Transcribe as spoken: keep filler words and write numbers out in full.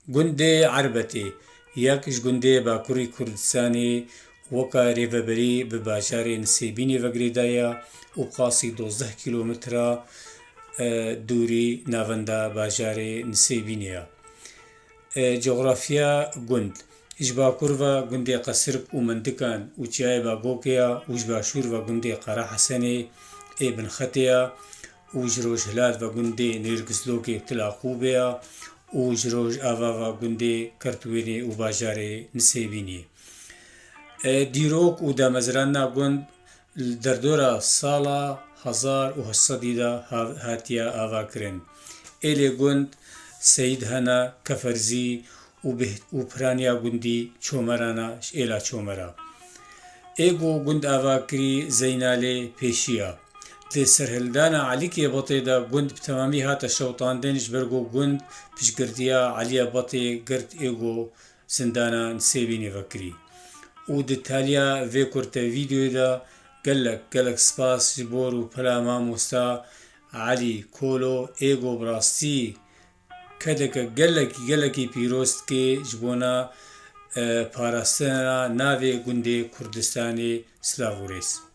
Gundê Erbetê yek ji gundê Bakurê Kurdistanê weke rêveberî bi bajarê Nisêbînê ve girêdaye û bi qasî dozdeh kîlometre, e, dûrî navenda bajarê Nisêbînê ye. E, coxrafya gund. Ji bakur ve gundê Qesirk û Mindikan û Çiyayê Bagokê ye û ji başûr ve gundê Qerehesenê ê Binxetê ye û ji rojhilat ve gundê Nêrgizlokê û Tilaqûbê ye û ji rojava ve gundê Kertwênê û bajarê Nisêbînê. E, dîrok û damezrana gund li derdora sala hezar û heşt sedî de ha-, hatiye avakirin. Êlê gund Seyîd Hena, Keferzî û Bih-, û piraniya gundî Çomerana ji êla Çomera. Ê ku gund avakirî Zeynalê Pêşiya. Di serhildana Elîkê Batê de gund bi temamî hate şewitandin, ji ber ku gund piştgirtiya Eliyê Batê girt ê ku zindana Nisêbînê vekirî. Û di taliya vê kurte vîdeoyê de gelek, gelek spas ji bo rûpela mamosta Elî Kolo ê ku bi rastî kedeke gelekî, gelekî pîroz dike ji bona, e, parastina navê gundê Kurdistanê. Silav û rêz.